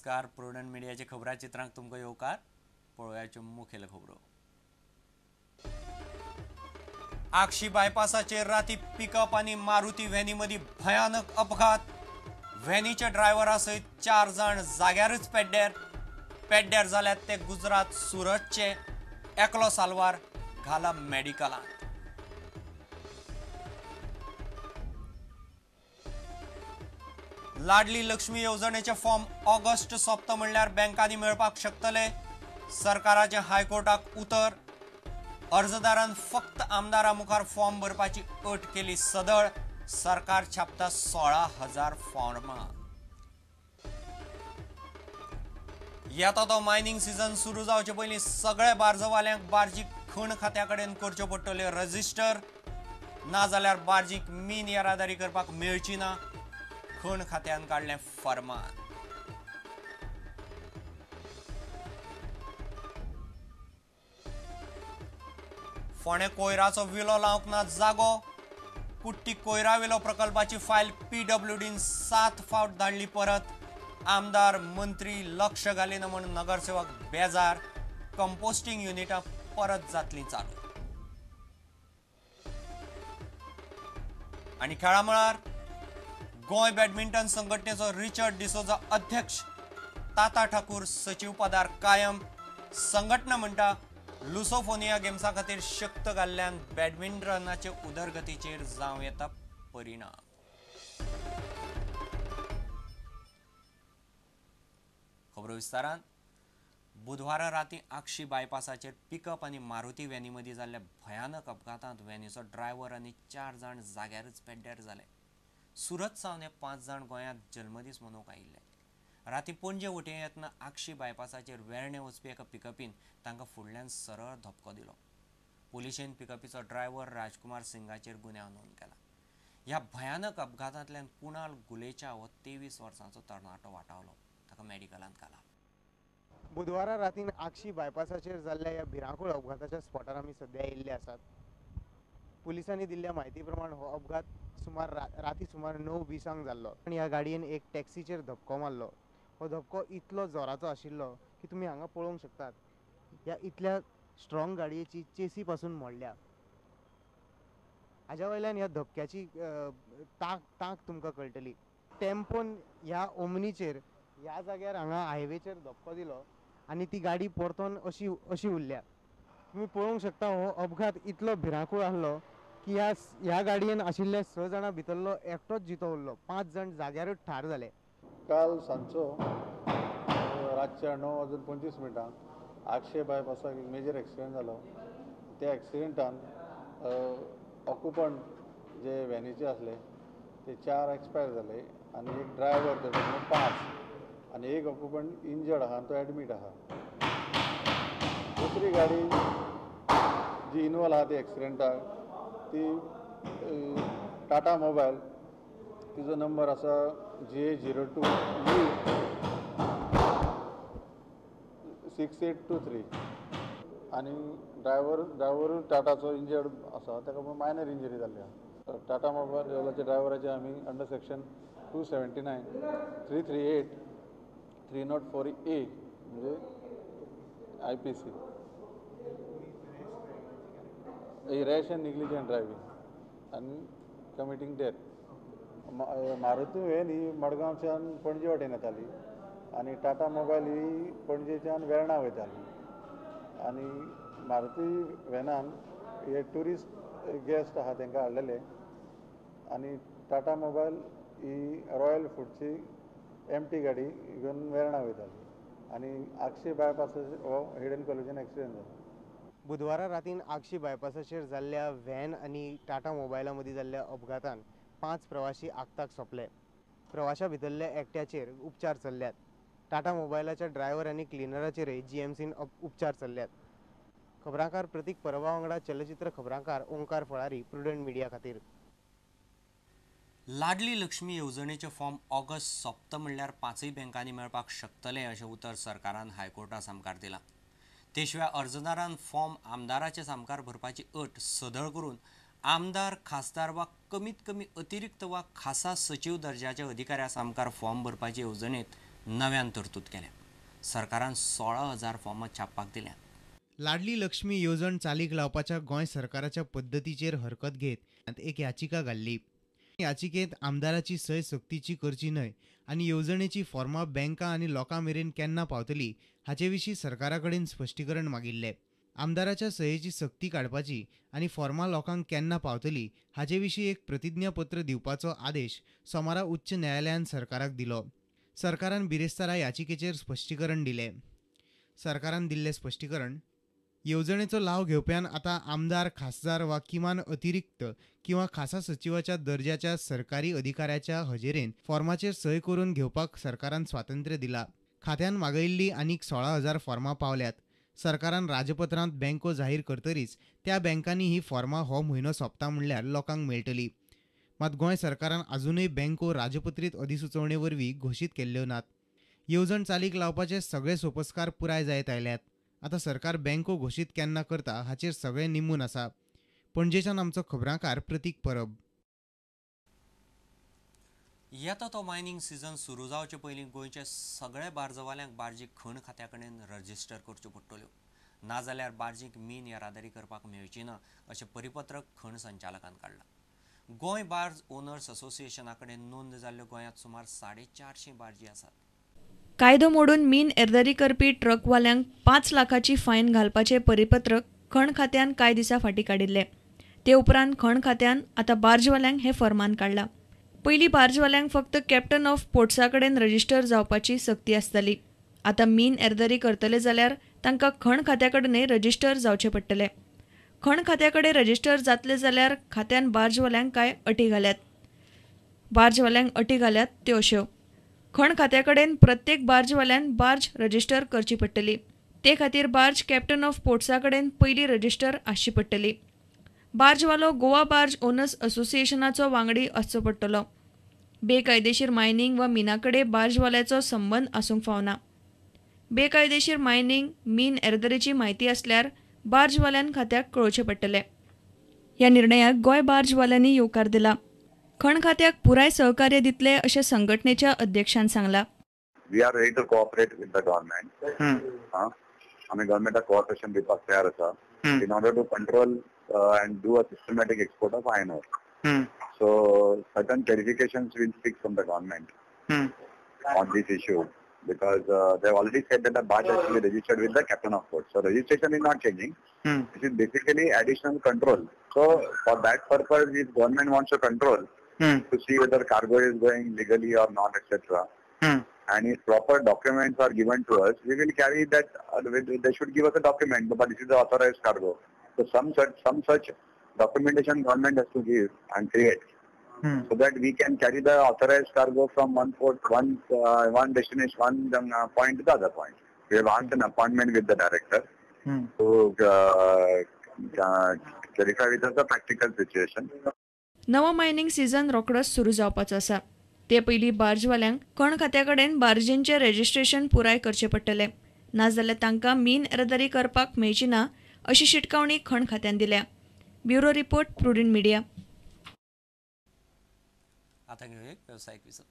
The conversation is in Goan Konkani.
नमस्कार, प्रुडंट मिडियाचे खबरां चित्रांक तुमकां येवकार. पळोवयाच्यो मुखेल खबरो. आगशी बायपासाचेर राती पिकअप आनी मारुती व्हॅनी मदीं भयानक अपघात. व्हॅनीच्या ड्रायव्हरा सयत 4 जाण जाग्यारच पेड्ड्यार. पेड्ड्यार जाल्यात ते गुजरात सुरतचे. एकलो साल्वार घाला मेडिकलांत. लाडली लक्ष्मी येवजणेचे फॉर्म ऑगस्ट सोंपता म्हणल्यार बँकांनी मेळपाक शकतले. सरकाराचे हायकोर्टाक उतर. अर्जदारान फक्त आमदारा मुखार फॉर्म भरपाची अट केली सदळ. सरकार छापता 16,000 फॉर्मां. येता तो मायनिंग सिजन सुरू जावचे पयलीं सगळे बार्जवाल्यांक बार्जीक खण खात्या कडेन करच्यो पडटल्यो रजिस्टर. नाजाल्यार बार्जीक मीन येरादारी करपाक मेळची ना. खण खात्यान काडलें फरमान. फोंडें कोयराचो विलो लावंक ना जागो. कुट्टी कोयरा विलो प्रकल्पाची फायल पीडब्ल्यूडीन 7 फावट धाडली परत. आमदार मंत्री लक्ष घालिना म्हूण नगरसेवक बेजार. कंपोस्टिंग युनिटां परत जातलीं चालू. आनी खेळा मळार गोंय बॅडमिंटन संघटनेचो रिचर्ड डिसोजा अध्यक्ष, ताता ठाकूर सचिव पदार कायम. संघटना म्हणटा लुसोफोनिया गेम्सा खातीर शक्त घाल्ल्यान बॅडमिंटनाचे उदरगतीचेर जावं येता परिणाम. खबरो विस्तारान. बुधवारा राती आगशी बायपासाचेर पिकअप आनी मारुती व्हॅनी मदीं जाल्ल्या भयानक अपघातांत व्हॅनीचो ड्रायव्हर आनी 4 जाण जाग्यारच पेड्ड्यार जाले. सुरत सावन हे 5 जाण गोंयांत जल्मदीस मनोवंक आयिल्ले. राती पणजे वटेन येतना आगशी बायपासाचेर वेर्णे वचपी एका पिकअपीन तांकां फुडल्यान सरळ धपको दिलो. पुलिशेन पिकअपीचो ड्रायव्हर राजकुमार सिंगाचेर गुन्यांव नोंद केला. ह्या भयानक अपघातांतल्यान कुणाल गुलेचा हो 23 वर्सांचो तरणाटो वाटावलो. ताका मेडिकलांत घाला. बुधवारा रातीन आगशी बायपासाचेर जाल्ल्या ह्या भिरांकूळ अपघाताच्या स्पॉटार आमी सद्या येयल्ले आसात. पुलिसांनी दिल्ल्या म्हायती प्रमाण हो अपघात सुमार राती सुमार 9:20 जाल्लो आनी ह्या गाडयेन एक टॅक्सीचेर धपको मारलो. हो धपको इतलो जोराचो आशिल्लो की तुमी हांगा पळोवंक शकतात, ह्या इतल्या स्ट्रॉंग गाडयेची चेसी पासून मोडल्या. हाज्या वयल्यान ह्या धपक्याची तांक तुमकां कळटली. टेम्पोन ह्या ओमनीचेर ह्या जाग्यार हांगा हायवेचेर धपको दिलो आनी ती गाडी परतोन अशी अशी उरल्या. तुमी पळोवंक शकता हो अपघात इतलो भिरांकूळ आसलो की ह्या गाडयेन आशिल्ले 6 जाणां भितरलो एकटोच जितो उरलो. 5 जाण जाग्यारूच ठार जाले. काल सांजचो रातच्या 9:25 आगशे बायपासाक एक मेजर एक्सिडेंट जालो. त्या एक्सिडेंटान ऑक्युपंट जे व्हॅनीचे आसले ते 4 एक्सपायर जाले आनी एक ड्रायव्हर तेजो 5 आनी एक ऑक्युपंट इंजर्ड आहा आनी तो एडमीट आहा. दुसरी गाडी जी इनवॉल्व आहा ती एक्सिडेंटाक ती टाटा मोबायल, तिजो नंबर आसा GA 02 U 6823 आनी ड्रायव्हरूय टाटाचो इंजर्ड आसा, ताका मायनर इंजरी जाल्ली आसा. टाटा मोबायलाच्या ड्रायव्हराचे आमी अंडर सेक्शन 279, 338, 304A म्हणजे IPC, rash and negligent driving आनी कमिटींग डेथ. मारुती व्हॅन ही मडगांवच्यान पणजे वाटेन येताली आनी टाटा मोबायल ही पणजेच्यान वेर्णा वयताली आनी मारुती व्हॅनान हे ट्युरिस्ट गेस्ट आहा तांकां हाडलेले आनी टाटा मोबायल ही रॉयल फूडची एमटी गाडी घेवन वेर्णा वयताली आनी आगशी बायपासाचेर हो हिडन कॉलेजीन एक्सिडंट जालो. बुधवारा रातीन आगशी बायपासाचेर जाल्ल्या व्हॅन आनी टाटा मोबायला मदीं जाल्ल्या अपघातान 5 प्रवासी आगताक सोंपले. प्रवाशा भितरल्या एकट्याचेर उपचार चल्ल्यात. टाटा मोबायलाच्या ड्रायव्हर आनी क्लिनराचेरय GMCन उपचार चल्ल्यात. खबरांकार प्रतीक परबा वांगडा चलचित्र खबरांकार ओंकार फळारी, प्रुडंट मिडिया खातीर. लाडली लक्ष्मी येवजणेचे फॉर्म ऑगस्ट सोंपता म्हणल्यार 5 बँकांनी मेळपाक शकतले अशें उतर सरकारान हायकोर्टा सामकार दिलां. ते शिवाय अर्जदारान फॉर्म आमदाराचे सामकार भरपाची अट सदळ करून आमदार, खासदार वा कमीत कमी अतिरिक्त वा खासा सचीव दर्जाच्या अधिकाऱ्या सामकार फॉर्म भरपाची येवजणेत नव्यान तरतूद केल्या. सरकारान 16,000 फॉर्मां छापपाक दिल्यात. लाडली लक्ष्मी येवजण चालीक लावपाच्या गोंय सरकाराच्या पद्दतीचेर हरकत घेत एक याचिका घाल्ली. याचिकेंत आमदाराची सय सक्तीची करची न्हय आनी येवजणेची फॉर्मां बँकां आनी लोकां मेरेन केन्ना पावतली हाचे विशीं सरकारा कडेन स्पश्टीकरण मागिल्लें. आमदाराच्या सयेची सक्ती काडपाची आनी फॉर्मां लोकांक केन्ना पावतली हाचे विशीं एक प्रतिज्ञापत्र दिवपाचो आदेश सोमारा उच्च न्यायालयान सरकाराक दिलो. सरकारान बिरेस्तारा याचिकेचेर स्पश्टीकरण दिलें. सरकारान दिल्लें स्पश्टीकरण, येवजणेचो लाव घेवप्यान आतां आमदार, खासदार वा किमान अतिरिक्त किंवा खासा सचिवाच्या दर्जाच्या सरकारी अधिकाऱ्याच्या हजेरेन फॉर्माचेर सय करून घेवपाक सरकारान स्वातंत्र्य दिला. खात्यान मागयिल्ली आनीक 16,000 फॉर्मां पावल्यात. सरकारान राजपत्रांत बँको जाहीर करतरीच त्या बँकांनी ही फॉर्मां हो म्हयनो सोंपता म्हणल्यार लोकांक मेळटली. मात गोंय सरकारान अजूनय बँको राजपत्रीत अधिसुचोवणे वरवीं घोशीत केल्ल्यो नात. येवजण चालीक लावपाचे सगळे सोपस्कार पुराय जायत आयल्यात. आतां सरकार बँको घोशीत केन्ना करता हाचेर सगळें निंबून आसा. पणजेच्यान आमचो खबरांकार प्रतीक परब. येता तो मायनिंग सिजन सुरू जावचे पयलीं गोंयचे सगळे बार्जवाल्यांक बार्जी खण खात्या कडेन रजिस्टर करच्यो पडटल्यो, नाजाल्यार बार्जींक मीन येरादारी करपाक मेळची ना अशें परिपत्रक खण संचालकान काडलां. गोंय बार्ज ओनर्स असोसिएशना कडेन नोंद जाल्ल्यो गोंयांत सुमार 450 बार्जी आसात. कायदो मोडून मीन येरादारी करपी ट्रकवाल्यांक 5 लाखाची फायन घालपाचें परिपत्रक खण खात्यान कांय दिसां फाटीं काडिल्लें. ते उपरांत खण खात्यान आतां बार्जवाल्यांक हें फर्मान काडलां. पयलीं बार्जवाल्यांक फक्त कॅप्टन ऑफ पोर्ट्सा कडेन रजिस्टर जावपाची सक्ती आसताली. आतां मीन येरादारी करतले जाल्यार तांकां खण खात्या कडेनय रजिस्टर जावचें पडटलें. खण खात्या कडेन रजिस्टर जातले जाल्यार खात्यान बार्जवाल्यांक कांय अटी घाल्यात. बार्जवाल्यांक अटी घाल्यात त्यो अश्यो: खण खात्या कडेन प्रत्येक बार्जवाल्यान बार्ज रजिस्टर करची पडटली. ते खातीर बार्ज कॅप्टन ऑफ पोर्ट्सा कडेन पयलीं रजिस्टर आसची पडटली. बार्जवालो गोवा बार्ज ओनर्स असोसिएशनाचो वांगडी आसचो पडटलो. बेकायदेशीर मायनिंग वा मिना कडेन बार्जवाल्याचो संबंद आसूंक फावना. बेकायदेशीर मायनिंग मीन येरादारीची म्हायती आसल्यार बार्जवाल्यान खात्याक कळोवचें पडटलें. ह्या निर्णयाक गोंय बार्जवाल्यांनी येवकार दिला. खण खात्याक पुराय सहकार्य दितले अशें संघटनेच्या अध्यक्षान सांगला. We are ready to cooperate with the government. आमी गव्हर्नमेंटाक कोऑपरेशन दिवपाक तयार आसा in order to control and do a systematic export of iron ore. So certain clarifications will seek from the government on this issue because they have already said that the barge has to be registered with the captain of port. So registration is not changing. This is basically additional control. So for that purpose, if government wants to control to see whether cargo is going legally or not, etc. And if proper documents are given to us, we will carry that. They should give us a document, but this is the authorized cargo. So some such documentation government has to give and create, so that we can carry the authorized cargo from one port, one destination, one point to the other point. We have asked an appointment with the director to clarify with us the practical situation. नवो मायनिंग सीझन रोखडोच सुरू जावपाचो आसा. ते पयलीं बार्जवाल्यांक खण खात्या कडेन बार्जींचें रजिस्ट्रेशन पुराय करचें पडटलें, नाजाल्यार तांकां मीन येरादारी करपाक मेळची ना अशी शिटकावणी खण खात्यान दिल्या. Bureau report, prudent media. आतां घेवया एक वेवसायीक विसव.